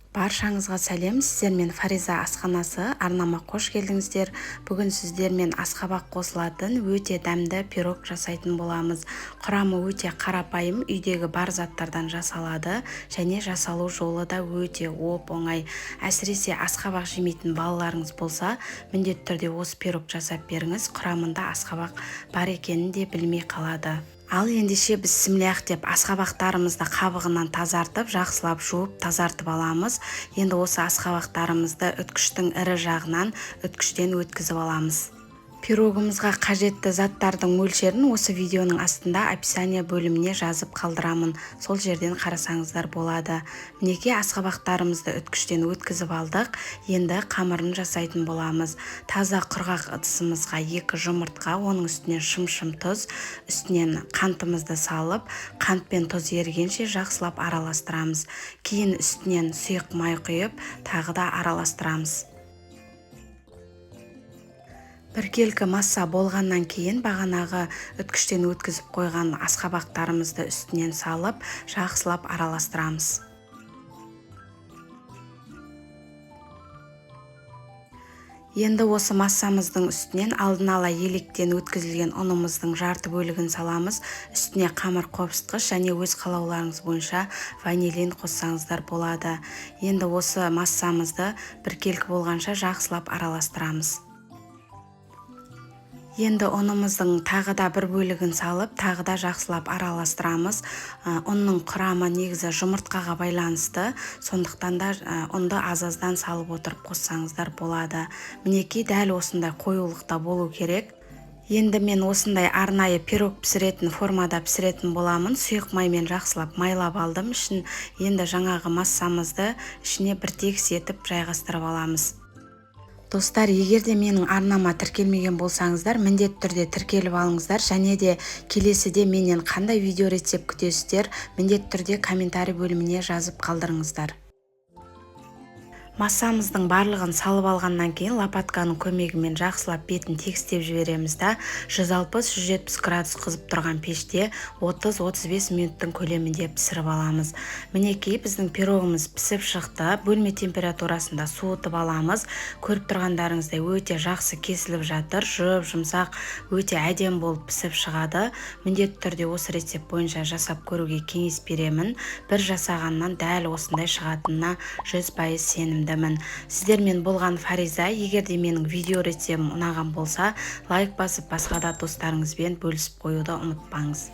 Баршаңызға сәлем, сіздермен Фариза асханасы, арнама қош келдіңіздер. Бүгін сіздермен асқабақ қосылатын өте дәмді пирог жасайтын боламыз. Құрамы өте қарапайым, үйдегі бар заттардан жасалады және жасалу жолы да өте оп-оңай. Әсіресе асқабақ жемейтін балаларыңыз болса, міндетті түрде осы пирог жасап беріңіз, құрамында асқабақ бар екенін де білмей қалады. Ал ендеше бісмілләх деп асқабақтарымызды қабығынан тазартып, жақсылап жуып тазартып аламыз. Енді осы асқабақтарымызды үткіштің ірі жағынан үткіштен өткізіп аламыз. Пирогымызға қажетті заттардың мөлшерін осы видеоның астында описание бөліміне жазып қалдырамын. Сол жерден қарасаңыздар болады. Мінекей, асқабақтарымызды үткіштен өткізіп алдық. Енді қамырын жасайтын боламыз. Таза құрғақ ыдысымызға 2 жұмыртқа, оның үстіне шым-шым тұз, үстінен қантымызды салып, қант пен тұз ерігенше жақсылап араластырамыз. Кейін үстінен сұйық май құйып, тағы да араластырамыз. Біркелкі масса болғаннан кейін бағанағы үткіштен өткізіп қойған асқабақтарымызды үстінен салып, жақсылап араластырамыз. Енді осы массамыздың үстінен алдын ала електен өткізілген ұнымыздың жарты бөлігін саламыз. Үстіне қамыр қопсытқыш және өз қалауларыңыз бойынша ванилин қоссаңыздар болады. Енді осы массамызды біркелкі болғанша жақсылап араластырамыз. Енді ұнымыздың тағы да бір бөлігін салып, тағы да жақсылап араластырамыз. Ұнның құрамы негізі жұмыртқаға байланысты, сондықтан да ұнды аз-аздан салып отырып қоссаңыздар болады. Мінекей, дәл осындай қоюлықта болу керек. Енді мен осындай арнайы пирог пісіретін формада пісіретін боламын. Сұйық маймен жақсылап майлап алдым ішін. Енді жаңағы массамызды ішіне бір тегіс етіп жайғастырып аламыз. Достар, егер де менің арнама тіркелмеген болсаңыздар, міндетті түрде тіркеліп алыңыздар. Және де келесіде менен қандай видео рецепт күтесіздер, міндетті түрде комментарий бөліміне жазып қалдырыңыздар. Массамыздың барлығын салып алғаннан кейін лопатканың көмегімен жақсылап бетін тегістеп жібереміз да, 160-170 градус қызып тұрған пеште 30-35 минуттың көлемінде пісіріп аламыз. Мінекей, біздің пирогымыз пісіп шықты. Бөлме температурасында суытып аламыз. Көріп тұрғандарыңыздай өте жақсы кесіліп жатыр, жұп-жұмсақ, өте әдемі болып пісіп шығады. Міндетті түрде осы рецепт бойынша жасап көруге кеңес беремін. Бір жасағаннан дәл осындай шығатынына 100% сенімдімін. Сіздермен болған Фариза. Егер де менің видео рецептім ұнаған болса, лайк басып, басқа да достарыңызбен бөлісіп қоюды ұмытпаңыз.